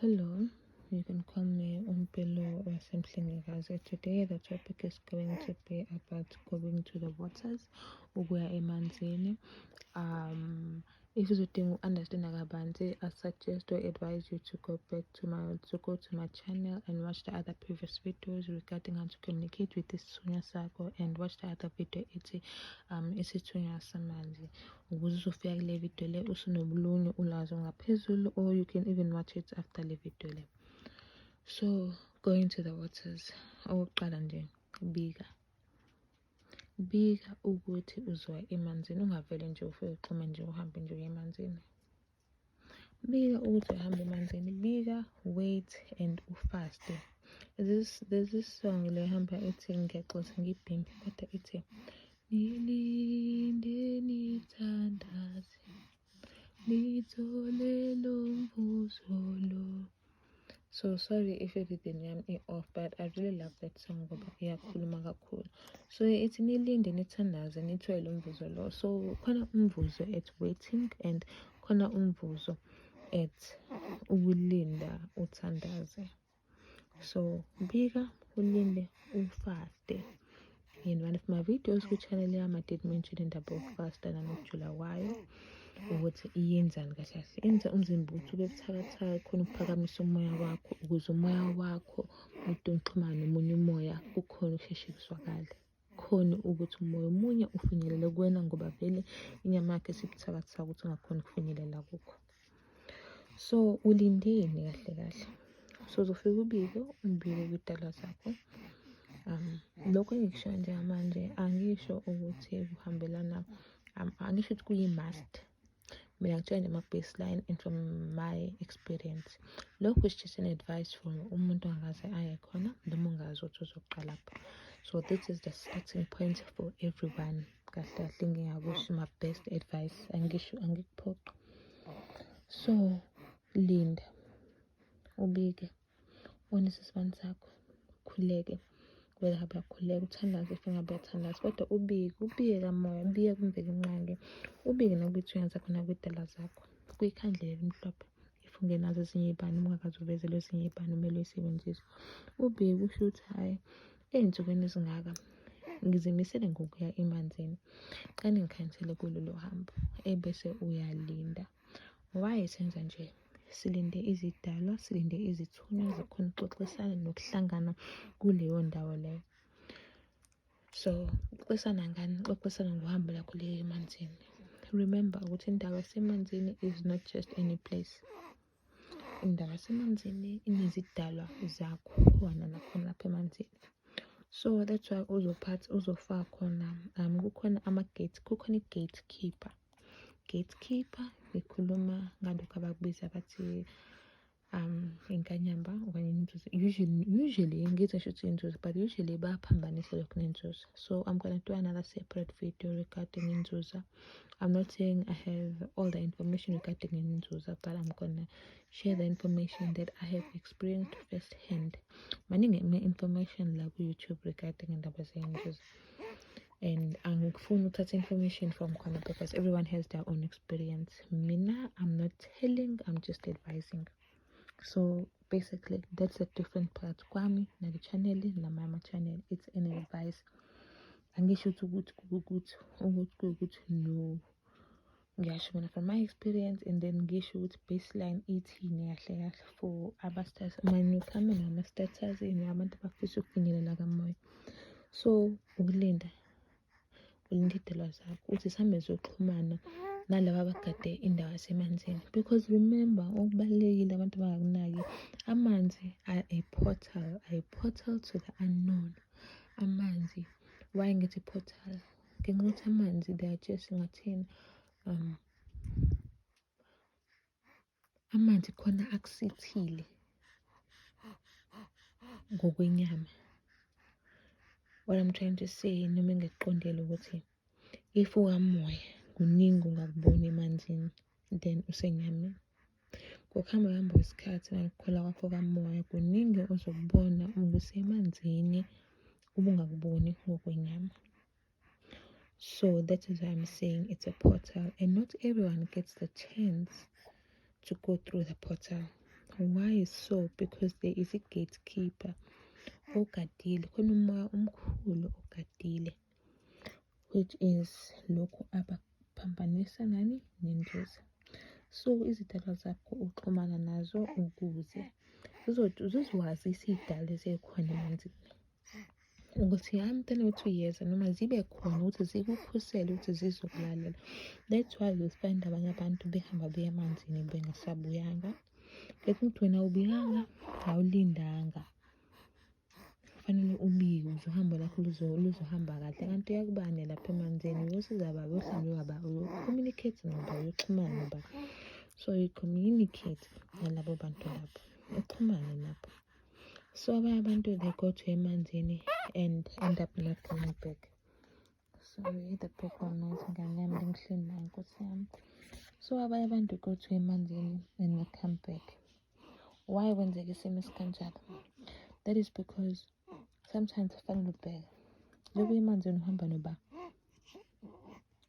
Hello, you can call me Umpilo or Semhlengikazi. Today the topic is going to be about going to the waters, ukuya emanzini. If uzodinga uku-understanda kabanzi, I suggest or advise you to go to my channel and watch the other previous videos regarding how to communicate with isithunywa sakho and watch the other video ethi isithunywa samanzi, ukuze uzofika kule video le usunobulunye ulwazi ngaphezulu, or you can even watch it after le video le. So going to the waters, okokuqala nje, bika, bika ukuthi uzoya emanzini. Ungavele nje ufike uxhume nje, uhambe nje uye emanzini. Bika ukuthi uyahamba emanzini, bika, wait and ufaste. There's this song le hamba ethi, ngiyaxolisa ngibhimbi, kodwa ithi, "Nilinde, nithandaze, nithole lo mvuzo lo." So sorry if everything yami i-off, but I really love that song ngoba iyakhuluma kakhulu. So ithi, "Nilinde, nithandaze, nithole lo mvuzo lo." So khona umvuzo at waiting and khona umvuzo at ukulinda, uthandaze. So bika, ulinde, ufaste. In one of my videos kwi-channel yami, I did mention indaba yokufasta nanokujula kwayo, ukuthi iyenzani kahle kahle. Yenza umzimba ukuthi ube buthakathaka, khona ukuphakamisa umoya wakho, ukuze umoya wakho umuntu uxhumane nomunye umoya, kukhona ukusheshe kuzwakale, khona ukuthi umoya omunye ufinyelele kuwena, ngoba vele inyama yakho isibuthakathaka ukuthi ungakhoni ukufinyelela kukho. So ulindeni kahle kahle? So uzofika ubike, umbike kwidalwa zakho. Lokho engikushoyo njengamanje, angisho ukuthi kuhambelana, angisho ukuthi kuyi-must. Mina ngitshela nje ama-baseline and from my experience. Lokhu is just an advice for umuntu ongakaze aye khona noma ungazi ukuthi uzoqalaphi. So this is the starting point for everyone. Kahle kahle ngingakusho, my best advice, angisho, angikuphoqi. So linda, ubike, ubonise isibani sakho, ukhuleke, whether ngabe uyakhuleka, uthandaze if ngabe uyathandaza, kodwa ubike, ubike kamoya, ubike kuMvelinqangi, ubike nakwiy'thunywa zakho nakwiy'dalwa zakho, kwikhandlela elimhlophe if ungenazo ezinye iy'bani, uma ungakaze uvezelwe ezinye iy'bani kumele uy'sebenzise. Ubike, usho ukuthi, "Hhayi, ey'nsukwini ezingaka ngizimisele ngokuya emanzini, cela ningikhanyisele kulolu hambo," ebese uyalinda. Why senza nje? Silinde izidalwa, silinde izithunywa zikhona ukuxoxisana nokuhlangana kuleyo ndawo leyo. So uxoxisana ngani? Uxoxisana ngohambo lakho liye emanzini. Remember ukuthi indawo yasemanzini is not just any place. Indawo yasemanzini inezidalwa zakhona nakhona lapha emanzini. So that's why uzophatha, uzofaka khona, kukhona ama-gate, kukhona i-gatekeeper. Gatekeeper, ngikhuluma ngalokhu abakubiza bathi inkanyamba okanye inzuzo. Usually ngithi ngisho ukuthi inzuzo, but usually bayaphambanisa lokhu nenzuzo. So I'm gonna do another separate video regarding inzuza. I'm not saying I have all the information regarding inzuza, but I'm gonna share the information that I have experienced first hand. Maningi information la ku-YouTube regarding indaba zeyinzuzo, and angifuni ukuthatha information from khona because everyone has their own experience. Mina, I'm not telling, I'm just advising. So basically that's a different part kwami nale channel namanye ama-channel. It's an advice, angisho ukuthi ukuthi ukuthi ukuthi no. Ngiyasho mina from my experience and then ngisho ukuthi baseline ithini kahle kahle for ama-newcomer nama-starters, nabantu abafisa ukufinyelela kamoya. So ukulinda, ulinde iy'dalwa zakho ukuthi zihambe ziyoxhumana nalaba abagade indawo yasemanzini, because remember, okubalulekile abantu abangakunaki, amanzi are a portal, are a portal to the unknown. Amanzi, why ngithi portal? Ngenxa yokuthi amanzi, they are just, ngathini, amanzi khona akusithile ngokwenyama. What I'm trying to say, noma engikuqondile, ukuthi if ukamoya, kuningi ongakubona emanzini then usenyameni. Ngokuhamba kuhamba kwesikhathi nokukhula kwakho kamoya, kuningi ozokubona usemanzini ubungakuboni ngokwenyama. So that is why I'm saying it's a portal and not everyone gets the chance to go through the portal. Why so? Because there is a gatekeeper ogadile, khona umoya omkhulu ogadile, which is lokhu abaphambanisa nani nendiza. So izidalwa zakho uxhumana nazo ukuze zizowazisa iy'dalwa ezikhona emanzini ukuthi hhayi, mntana wethu uyeza, noma zibe khona ukuthi zikukhusele, ukuthi zizokulalela. That's why you find abanye abantu behamba beya emanzini bengasabuyanga. Ngenxa ukuthi wena awubikanga, awulindanga. Kufanele ubike ukuze uhambo lakho luzohamba kahle. Kanti uyakubani lapha emanzini? Uyosiza baba, uyohlala ubaba, uyo-communicate noba, uyoxhumana noba. So you communicate nalabo bantu labo, uxhumane nabo. So abanye abantu, they go to emanzini and end up not coming back. Sorry, the background noise, ngane yami lengihleli nayo, nkosi yami. So abanye abantu go to emanzini and not come back. Why kwenzeka isimo esikanjalo? That is because sometimes kufanele ubheke loku emanzini uhamba noba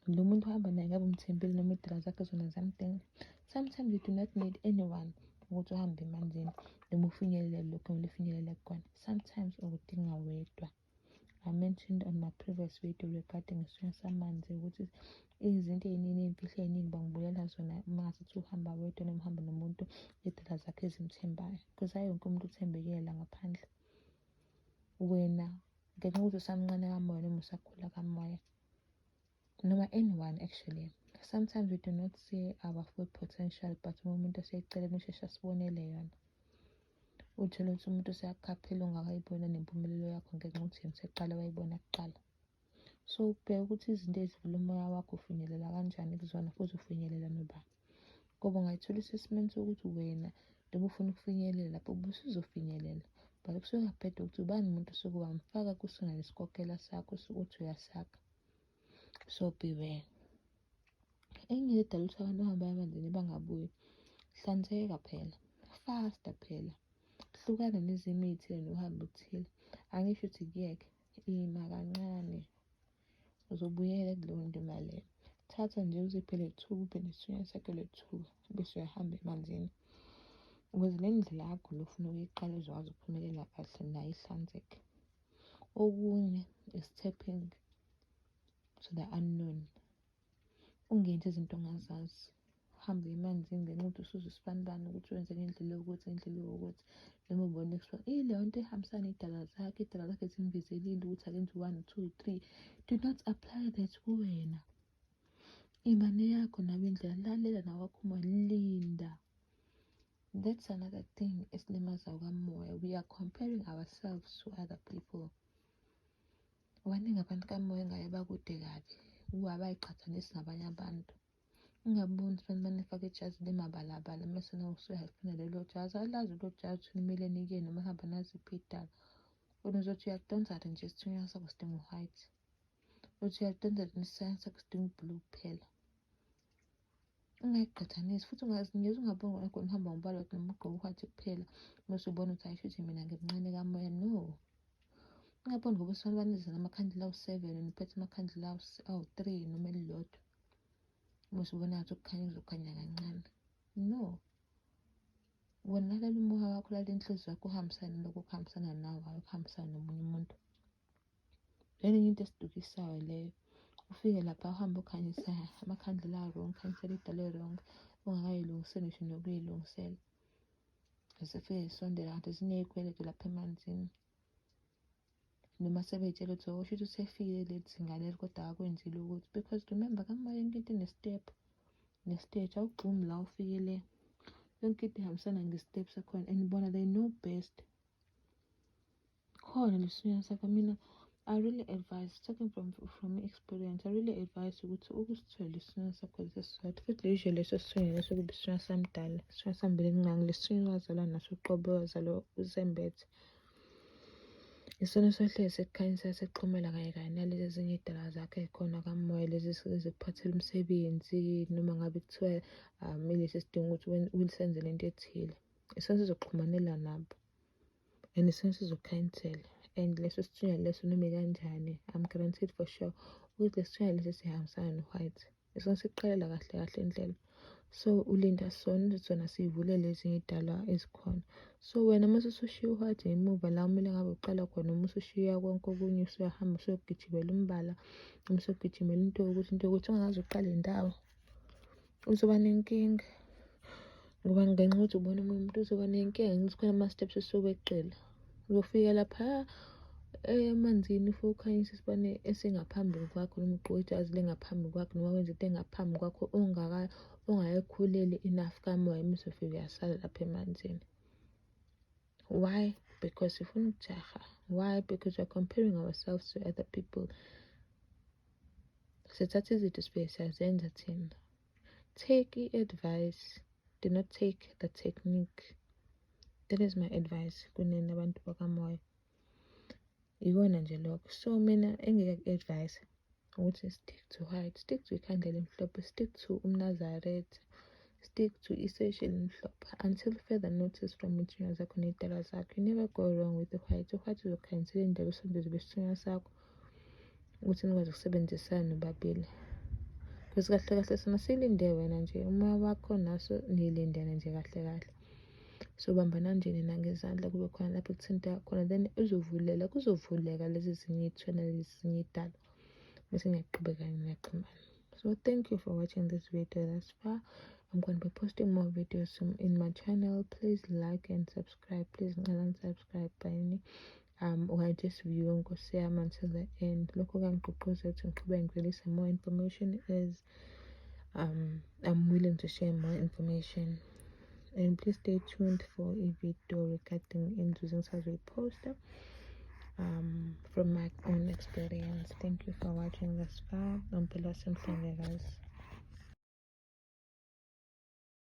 lo muntu ohamba naye ngabe umthembile noma iy'dalwa zakhe zona ziyamdinga. Sometimes you do not need anyone ukuthi uhambe emanzini noma ufinyelele lokhu kumele ufinyelele kukona. Sometimes ukudinga wedwa. I mentioned on my previous video regarding isithunywa samanzi ukuthi izinto ey'ningi, iy'mfihlo ey'ningi bangibulela zona uma ngase kuthiwa uhamba wedwa noma uhamba nomuntu iy'dalwa zakhe ezimthembayo, because hhayi wonke umuntu uthembekile la ngaphandle. Wena ngenxa yokuthi usamncane kamoya noma usakhula kamoya, noma anyone actually, sometimes we do not see our full potential, but uma umuntu eseceleni usheshe asibonele yona. Uthole ukuthi umuntu useyakukhaphela ungakayibona nempumelelo yakho ngenxa yokuthi yena useqala wayibona kuqala. So ubheke ukuthi izinto ezivula umoya wakho ufinyelela kanjani kuzona futhi ufinyelela nobani, ngoba ungayithola usesimeni sokuthi wena njengoba ufuna ukufinyelela lapho ubusuzofinyelela, but kusuke kuyabheda ukuthi ubani umuntu osuke wamfaka kusona lesikokela sakho usuke uyasakha. So beware. Enye edala ukuthi abantu bahambe emanzini bangabuyi, hlanzeka phela, fasta phela, hlukana nezimo ey'thile nohambo oluthile. Angisho ukuthi kuyeke, ima kancane, uzobuyela kuleyo ndima leyo. Thatha nje uziphe lethuba, ube nesithunywa sakho lethuba, bese uyahamba emanzini ukuze le ndlela yakho le ofuna ukuyiqala izokwazi ukuphumelela kahle nayo ihlanzeke. Okunye is tapping to the unknown. Ungenzi izinto ongazazi, uhambe emanzini ngenxa yokuthi usuze usibanibani ukuthi wenze ngendlela yokuthi, ngendlela yokuthi, noma ubone kuthiwa ileyo nto ehambisana ney'dalwa zakhe, iy'dalwa zakhe zimbizelile ukuthi akenze u-one, two, three. Do not apply that kuwena. Iba neyakho nawe indlela, lalela nawakho umoya, linda. That's another thing esilimazayo kamoya. We are comparing ourselves to other people. Baningi abantu kamoya engaye bakude kabi, abayiqhathanisi nabanye abantu. Ungaboni sibanibani efake ijazi limabalabala mese nawe usuyalifuna lelo jazi. Awulazi lelo jazi ukuthi limele nikini noma lihamba naziphi iy'dalwa. Wena uzothi uyakudonsa-ke nje isithunywa sakho sidinga u-white, uthi uyakudonsa nje isithunywa sakho sidinga u-blue kuphela. Ungayiqhathanisi futhi ungazinikezi, ungaboni khona khona uhamba ngombala noma ugqoke u-white kuphela mese ubona ukuthi hhayi, shuthi mina ngimncane kamoya. No, ungaboni ngoba usibanibani eza namakhandlela awu-7, wena uphethe amakhandlela awu-3 noma elilodwa, mese ubona ngathi ukukhanya kuzokhanya kancane. No, wena lalela umoya wakho, lalela inhliziyo yakho, uhambisane nalokho okuhambisana nawe, hhayi ukuhambisana nomunye umuntu. Lena enye into esidukisayo leyo. Ufike lapha uhambe ukhanyisa amakhandlela a-wrong, ukhanyisela idala e-wrong ungakayilungiseli ngisho nokuyilungisela. Zifike zisondela kanti ziney'kweletu lapha emanzini, noma sebey'tshela ukuthi oh, shuthi usefikile leli zinga leli kodwa akakwenzile ukuthi, because remember, kamoya yonke into ine-step ne-stage. Awugxumi la ufike le, yonke into ihambisana nge-step sakhona, and bona they know best. Khona lesithunywa sakho. Mina I really advise, talking from experience, I really advise ukuthi ukusithole lesithunywa sakho lesi esisodwa. Futhi usually leso sithunywa leso kube isithunywa samdala, isithunywa sambili lesithunywa wazalwa naso uqobo, wazalwa usembethe. Isona sohlezi sekukhanyisa, sekuxhumela kanye kanye nalezi ezinye iy'dalwa zakhe ey'khona kamoya, lezi ezikuphathela umsebenzi, noma ngabe kuthiwa ilesi esidinga ukuthi ulisenzele into ethile. Isona sizoxhumanela nabo and isona sizokukhanyisela, and leso sithunywa leso noma ikanjani, I'm guaranteed for sure ukuthi lesithunywa lesi sihambisana no-white. Isona sikuqalela kahle kahle indlela. So ulinda sona ukuthi sona siyivulele ezinye iy'dalwa ezikhona. So wena uma usushiya u-white emuva la kumele ngabe uqala khona, noma usushiya konke okunye, usuyahamba usuyogijimela umbala noma usuyogijimela into yokuthi, into yokuthi ungaze uqale ndawo, uzoba nenkinga. Ngoba ngenxa yokuthi ubona omunye umuntu uzoba nenkinga, ngithi khona ama-steps esuke eqile. Uzofika laphaya emanzini ufike ukhanyise isibane esingaphambi kwakho, noma ugqoke ijazi lengaphambi kwakho, noma wenze into engaphambi kwakho ongayikhuleli enough kamoya, mase ufike uyasala lapha emanzini. Why? Because sifuna ukujaha. Why? Because we are comparing ourselves to other people. Sithatha izinto sifike siyazenza thina. Take i-advice, do not take the technique. That is my advice kunina abantu bakamoya. Ikona nje lokho. So mina engingak-advise ukuthi stick to white, stick to ikhandlela elimhlophe, stick to umNazaretha, stick to iseshi elimhlophe until further notice from iy'thunywa zakho ney'dalwa zakho. You never go wrong with the white. U-white uzokukhanyisela indlela, usondeze kwisithunywa sakho ukuthi nikwazi ukusebenzisana nobabili. Because kahle kahle sona silinde wena nje, umoya wakho naso nilindene nje kahle kahle. So bambana nje nina ngezandla, kube khona lapho ekuthinta khona, then uzovulela, kuzovuleka lezi ezinye iy'thunywa nalezi ezinye iy'dalwa, bese niyaqhubeka niyaxhumana. So thank you for watching this video thus far. I'm going to be posting more videos in my channel. Please like and subscribe. Please ngicela ni-subscribe bani okanye just view, nkosi yami, until the end. Lokho kuyangigqugquzela ukuthi ngiqhubeke ngi-release more information as I'm willing to share more information. And please stay tuned for a video regarding inzuzo engisazoyiposta from my own experience. Thank you for watching this far. Umpilo wasemhlangekazi.